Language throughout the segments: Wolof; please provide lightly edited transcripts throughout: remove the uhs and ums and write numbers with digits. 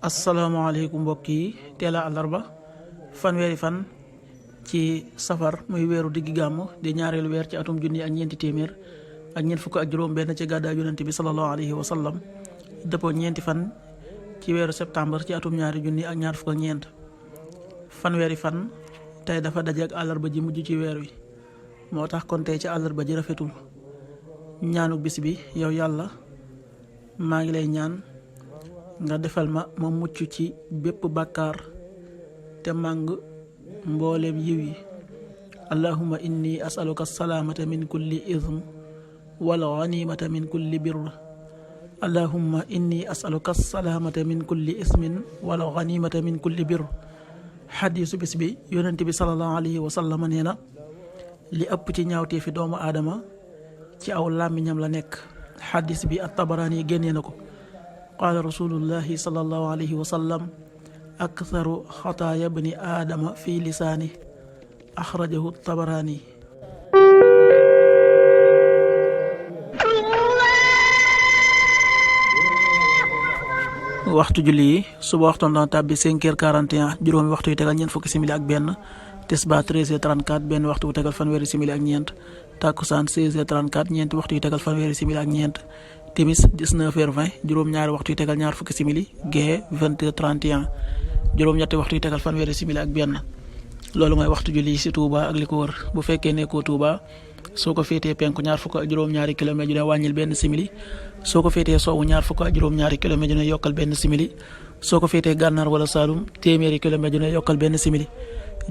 asalaamaaleykum mbokk yi teel a àllarba fanweeri fan ci safar muy weeru diggi gàmmu di ñaareelu weer ci atum junni ak ñeenti téeméer ak ñeent fukk ak juróom benn ci gàddaay yonent bi sallallahu alayhi wa sallam dëppoo ñeenti fan ci weeru septembre ci atum ñaari junni ak ñaar fukk ak ñeent fanweeri fan tey dafa daje ak àllarba ji mujj ci weer wi moo tax kon tey ci àllarba ji rafetul ñaanu bis bi yow yàlla maa ngi lay ñaan nga defal ma mucc ci bépp bàkkaar te màng mbooleem yiw yi allahumma inni asaluka salaamata min kulli ism wal ghanimata min kulli birr allahumma inni asaluka salaamata min kulli ismin wal ghanimata min kulli birr xadiisu bis bi yonent bi sallallahu alayhi wa sallam nee na li ëpp ci ñaawtee fi doomu aadama ci aw làmmiñam la nekk. xadiis bi at-Tabaraani génnee na ko. qaala rasulullahi sallallahu alayhi wa sallam aktharu xataaya bni aadama fi lisaani axrajahu at-Tabaraani. waxtu julli yi suba waxtoon dana tàbbi 5h41 juróomi waxtu yu tegal ñeent fukki simili ak benn tisbaar 13h34 benn waxtu bu tegal fanweeri simili ak ñeent takkusaan 16h34 ñeenti waxtu yu tegal fanweeri simili ak ñeent timis 19h20 juróom-ñaari waxtu yu tegal ñaar fukki simili gee 20h31 juróom-ñetti waxtu yu tegal fanweeri simili ak benn loolu mooy waxtu julli ci Touba ak li ko wër bu fekkee nekkoo Touba soo ko féetee penku ñaar fukk ak juróom-ñaari kilomètre ju ne wàññil benn simili soo ko féetee sowwu ñaar fukk ak juróom-ñaari kilomètre ju ne yokkal benn simili soo ko féetee gànnaar wala Saalum téeméeri kilomètre ju ne yokkal benn simili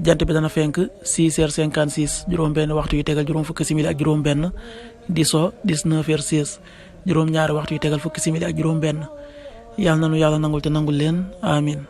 jant bi dana fenk 6h56 juróom benn waxtu yu tegal juróom fukki simili ak juróom benn di so 19h16 juróom ñaari waxtu yu tegal fukki simili ak juróom benn yàlla nanu yàlla nangul te nangul leen amin